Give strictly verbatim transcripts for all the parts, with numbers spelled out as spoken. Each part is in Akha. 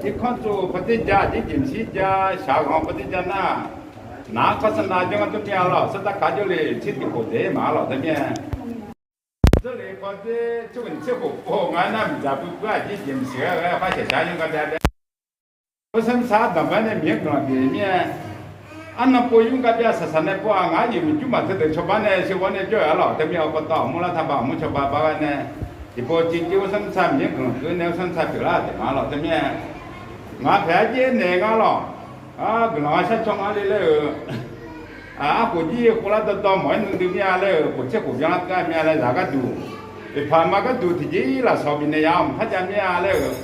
Irkanr tsov-eu pawdzer ja, aqjeq jeq maqshir ja, shaq-eu ghanq pawdzer ja nar, naq-anr kawrsar nav janr gar dur mir-a lawq. Sardarkaq jawrle tser tiq khof daef-ir maq-ar lawq teu mir-a. Jawrle pawdzer tser khof nyiq tser khof pov nga-aer nar, miqdzaq puiv puiv-ar aqjeq jeq maqsiq-aer ghae-aer par shaqshaq yur gar byav byav. Khoersanr sar danqbae nae Miqyaer guiqlanq bif-eu mir-a. Arnan pov yur gar byav saqsaq nae pov-aq, ngaq-anr yawmuiq jur maq teudeuq cawba nae sheuqghawr nae jawr-euq-ar lawq teu mir-a. Pawtaw murlar taqba mur cawba bar ghae nae, tiqpov civ civ khoersanr sar Miqyaer guiqlanq keuv nae khoersanr sar pyeuflar taef nga lawq teu mir-a. Ngaq paeq-aer jir-aer naeq nga lawq. Guiqlanq-a shar caw nga le laer-euq arkhof jir-eu khovlar dawrdawr mawq-aer nuidui mir-a laer-euq, khof tser khof byanlar keuv-a mir-a laer zaq gharduq, oeqpaq ma gharduq tiqjeq-ir lafsawq bifnaeq ya-awq maqpar jav mir-a laer-euq,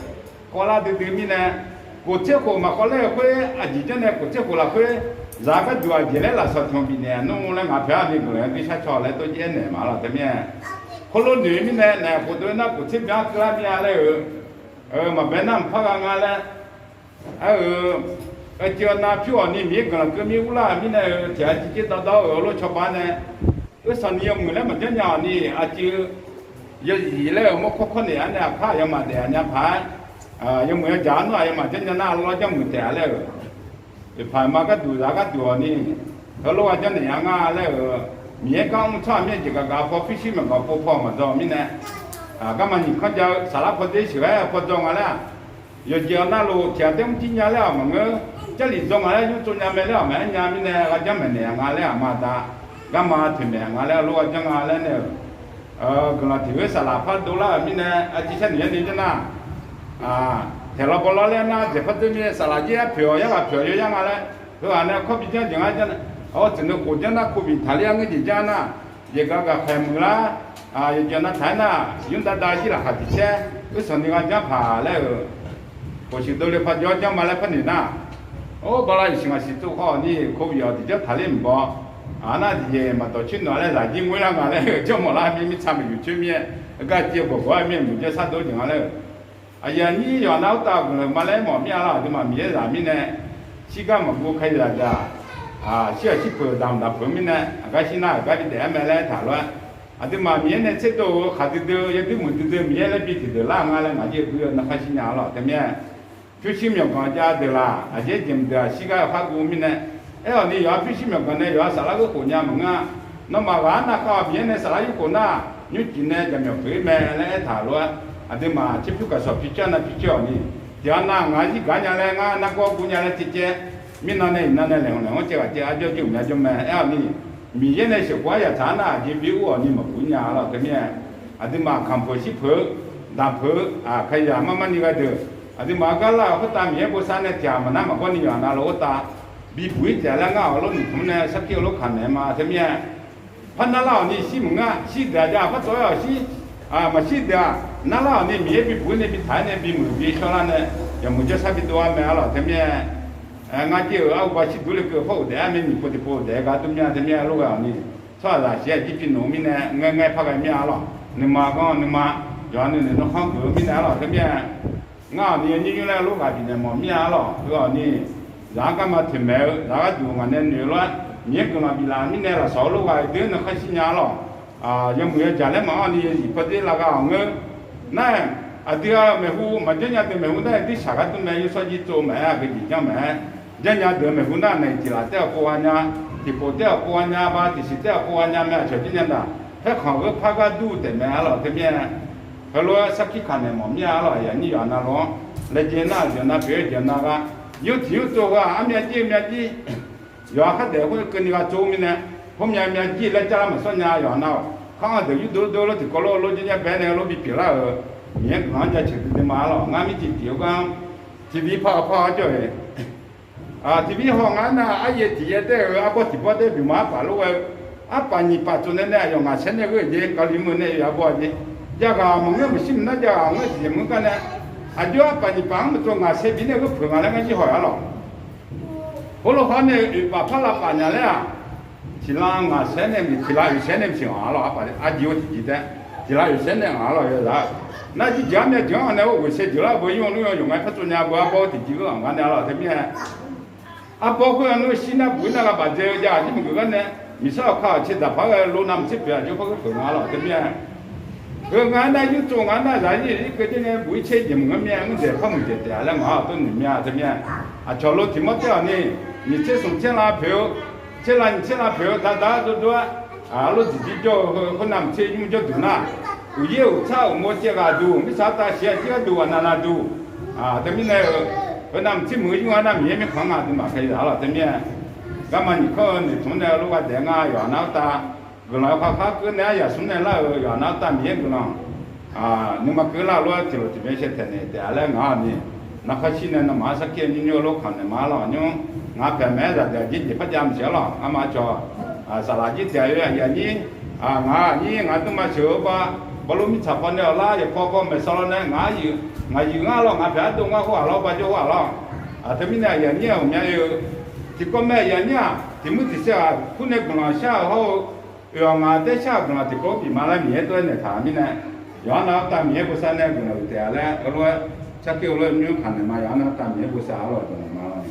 kawvlar duidui mirnae, khof tser khof maqkawv ler-eu khoer aqjeq janr nae khof tser khof lafkhoer zaq gharduq aqjeq laer lafsawq tiq hmq bifnaeq nmr laer ngaq paeq-aer ni guiqlanq-anr bi shar caw laer dawrjaev-aer naeq ma lawq teu mir-a. Khoerlof noeq mirnae naeq khof dov-aer nar khof tser byanlar keuvlar mir-a laer-euq, maqbae nar maqpar gha nga laer, aer-euq, aqcuiv nav pyur-awq ni Miqyaer guiqlanq keuv mir urlar-euq mirnae-euq tiq ghaq civ civ dawrdawr-euq heulof cawba nae, oersanq ni yawmuiq laer maqjanr nya-awq ni aqcuiv yawzif laer-euq mawrkawr kawr naeq-ar nae aqkar aqyawfmaf daef-a nya paq-aer, yawmuiq yawjaq-anr nar aqyawfmaf janr nya nar lawr janr muiq taef-a laer-euq, oeqpaq ma gharduq zaq gharduq-awq ni, heulof-aer janrnaeq ya nga laer-euq, Miqyaer gar mr tsawrhaq mir-aer jeq gaq gaq paw pyurshuir myawqganq pov paw maqdzaw mirnae, garma nyiq kanr jav-eu saflar pawdzer sheuqghae paw dzaw nga laer-aq, yawqjeq-awr narluf tiq ghaq daef mr jir nya laer-aq maqngeur, Jarlif dzaw nga laer nymr tsov nya mae laer-aq maqaer nya mirnae gharjanr maeqnaeq-a nga laer-aq ma da, garma toeqmaeq-a nga laer heulof-aer janr nga laer nae-euq, guiqlanq tiq ghoer saflar par dovlar-euq mirnae aqcif sharnoeq yar ni janr nar, taeqlawr bawlawr laer nar dzaeq par dzoer mirnae saflar jir-aer poeq-awq yarghaq poeq-awq yawr yar nga laer, heughaq nae kawr bi janr jeq ngar janr, awr tseqneu khof janr nar covid taqler-ar ngeur jeq janr nar, jeq gaq gaq khaeq muiq lar, yawqjeq nav taq-aer nar, nymr dav dav jir laqkhaq tiq caer, oersanq ni gha janr paq laer-euq, khof shuif dovle par jawr janr ma laer par noeq nar, or bala iqsiq ngaq siq tsov khawf ni covid-awq tiq janr taqler mq baw, aqnar tiqjeq maqdawq coer nawq laer zaq jir ngoer lar nga laer-euq janr mawf lar mir mirtsaq maqyuq coer mir-aer, gar civ-eu bawqgawq-aer mir-aer muiq jaer sar dov jeq nga laer-euq, aqyuif aqnyir yawqha nav urtav guiqlanq ma laer mawf mir-a lawq. Aqduimaf Miqyaer zaq mirnae, shirgar maqguv kalizaq daq, shir-aq shir peuq-eu damq daq peuq-eu mirnae aqgar shir nar aqgar bidaef-aer mae laer taq lof-aer, aqduimaf Miqyaer nae tserdov-eu khaqdui dui-eu yawduir muiqdui dui Miqyaer laer bi tiqdeuq lar nga laer ngaq jir-eu bui-eu narkhan shir nya-a lawq teu mir-aer, pyurshuir myawqganq jav deuq laq aqjeq jeq mq deuq-aq shirgar-eu khar guv mirnae, aer-awq ni yawqha pyurshuir myawqganq nae yawqha saflar ghoer khof nya maqngeur-a. Nawmaf ghaq-anr navkhav-awq Miqyaer nae saflar yur khof nar, nymrcif nae jaqmyawf peuq-ir mae laer aertaq lof-aer, aqduimaf tserpyur gaqshawq pyur caer nav pyur caer-awq ni, tiqghaq nav ngaq-anr zir gaq nya laer ngar nargawr guv nya laer tsercaer, mirnan nae iqnan nae laeqhmq laeqhmq-anr caev ghaq caev aqjox jir-euq mya jawr mae aer-awq ni, Miqyaer nae sheuqkhof-aer yaqtsaq-anr nar aqjeq bi ur-awq ni maqguv nya-a lawq teu mir-aer, aqduimaf kamq peuq shir peuq-eu, damq peuq-eu, aqkaqyaq mar mar ni ghae deuq, aqduimaf-anr gar lar-euq khoertav Miqyaer bosav nae tiqghaq maqnar maqgawr ni yawqha navluf khoertav bibuq-ir taef laer ngar-awq lof noeqtmq nae sarkir-eu lof kaq naeq ma teu mir-aer, par narlar-awq ni shir maqngeur-a. Shir deuq-aq jav par tsov-aer-awq shir, maqshir deuq-aq narlar-awq ni Miqyaer bibuq-ir nae bitaq-aer nae bimuiq bishawrlar nae, yawmuiq jawrsar bidov-ar mae-a lawq teu mir-aer, ngar jir-euq arhuba shir dur le keuv par ghofdaef-aer mae nyiq pov tiq pov daef-aer gar dur mir-a teu mir-aer lof ghae-awq ni, tsawrhaqzaq siq-aer jir pi nmq-eu mirnae ngae ngae par ghae mir-a lawq. Nuima ganr nuima, yawqha nuinoeq narkhanr geuf-eu mirnae-a lawq teu mir-aer, ngar-awq ni yawnymr nymr laer lof ghaq bifnaeq mawf mir-a lawq. Heu-awq ni, zaq-anr garma toeqmaeq-eu zaq gharduq ngaq nae noeq lof-aer Miqyaer guiqlanq biflaf mirnae lafsawq-eu lof ghaq-eu deuq-anr narkhanr shir nya-a lawq. Yawmuiq yawjaq laer maqanr ni yawzif pawdzer lavgha-awq ngeur. Nar-aq, aqdui-aq maeqhu maqjanr nya deuq maeqhu nar-aq dirshaq gar dur mae, yawshawr jir tsov maqaer, aqgeu jeq janr maqaer, janrnya deuq maeqhu nar-aq naeq tiq laf taef-awq pov gha nya, tiq pof taef-awq pov gha nya, ba tiq siq taef-awq pov gha nya mae, aqcawq jir nya daq, paerkhanq gheur par gar dur taef mae-a lawq teu mir-aer, heulof-aer sarkir kaq naeq mawf mir-a lawq. Aqyuif aqnyir yawqha navluf-anr laejae nar aqjeq nav pyeuf-eu jeq nav gar, yawr tiq yawr tsov heu-aq armyav jir-eu myav jir, yawqha khardaef khoer keuvni gha tsov-eu mirnae, khoermyav myav jir laer jar lar maqsawr nya yawqha nav-awq. Khar-anr deuq yurdov dov lof tiqkawv lof lof jir nya bae nae lof bipyeuf lar-euq, Miqyaer guiqlanq-anr jaceuq duidui ma-a lawq. Ngar mircif tiq-eu gar-anr tiqbi par ghaq par ghaq jawr-eu tiqbi haw nga-aer nar-aq aryaev tiq yaev taef-eu arbawr tiq bawr taef-eu bymq-anr arpaf lof ghae-eu, arpaf nyiq paf tsov nae nae aqyawf ngaq saer nae ghoer-eu jeq kali meuq nae yawqha bawr-a jeq, jav ghaq maqngeur maqshir maqnar jav ghaq maqngeur tiq yaeq maqngeur gar nae, aqjox arpaf nyiq paf-anr maqtsov ngaq saer bif nae ghoer peuq nga laer ngar jir haw-a lawq. Heulof haw nae oeqpaf par lavpaf nya laer-aq, tiq lav ngaq saer nae mq tiq lav oeq saer nae mq siq-anr-a lawq. Arpaf aqjeq-eu tiqjeq taef, tiq lav oeq saer nae-anr-a lawq yawzaq. Nar jir jeq-anr myav jeq-anr nae-eu ghoeq sae jeq lar-eu beu nymr-anr nymr-anr yawqghaq-aer par tsov nya beu arbawr tiqjeq-anr nga nae-a lawq teu mir-aer, arbawr khoer-anr nymr shir nar buq-ir nar gha baf dzae-eu jav-aq jir maqgeuf gar nae, miqsar awq ka-awq cae dzaq par ghae lo navmaqtser pyeuf-aq jawr par ghoer peuq nga lawq teu mir-aer, Heu nga nar yurtsov nga nar zaq-ir ir keuv jir ngae buq-ir caer jeq meuq-anr mir-a, mr dzaeq par muiq dzaeq taef-a laer ngaq-awr tov noeq mir-a. Teumirnae aqcawq lo tiq mawr taer-awq ni, nyiq tser smq tser lar poeq-eu, tser lar nyiq tser lar poeq-eu dardar dovdov-aer, arlawr diqdir jawr-eu heu khoernav mq tser nymr jawrduq nar, uqyaer uqtsar uqmov caev ghaq duq, mirtsaq artav siq-a jir gharduq aqnav nav duq. Teumirnae-euq, khoernav mq tser muiq-eu yur nga nar Miqyaer mirkhanq nga aqduimaf khaeq zaq-ar lawq. Teumirnae garma nyiq kanr-eu noeqtmq nae lof gha daef ngar yawqha nar-awr tav guiqlanq-eu kharkhar keuv nae-ar yaqsmr nae lar-euq yawqha nar-awr tav Miqyaer guiqlanq nuima keuv lar lof-aer tiqlof tiqbyan shaevtaeq naeq taef-a laer ngaq-awr ni, narkhar shir nae nawmaf-anr sarkir nymr nymr-eu lof kamq naeq ma-ar lawq. Nymr ngaq paeq maeq-aer zaqdeuq aqjeq jeq par jav maqsiq-ar lawq. Arma cawq, saqlaq jir taef-a oe aqyuif aqnyir, ngaq aqnyir ngaq dmrma sheuq-eu ba, bawlof mirtsaq paw nae-awq lar yawqpaw paw maeqsan law nae ngaq-ar, ngaq yuif ngar lawq, ngaq paeq ardov ngar khoer-aq lawr, ba jawr khoer-aq lawr. Teumirnae aqyuif aqnyir-aq ghawqmya oe-eu, tiqkawv mae aqyuif aqnyir-aq tiq muir tiq saer-aq kur nae guiqlanq shar-euq hawr-eu, oeq-awq ngaq taer shar-euq guiqlanq tiqkawv bif ma laer Miqyaer tov-aer naeq taq-euq mirnae, yawqha nar-awr tav Miqyaer bosav nae guiqlanq uiq taef-a laer heulof-aer sarkir heulof-aer nymr kamq naeq ma. Yawqha nar-awr tav Miqyaer bosav-ar lawq, guiqlanq ma lawq.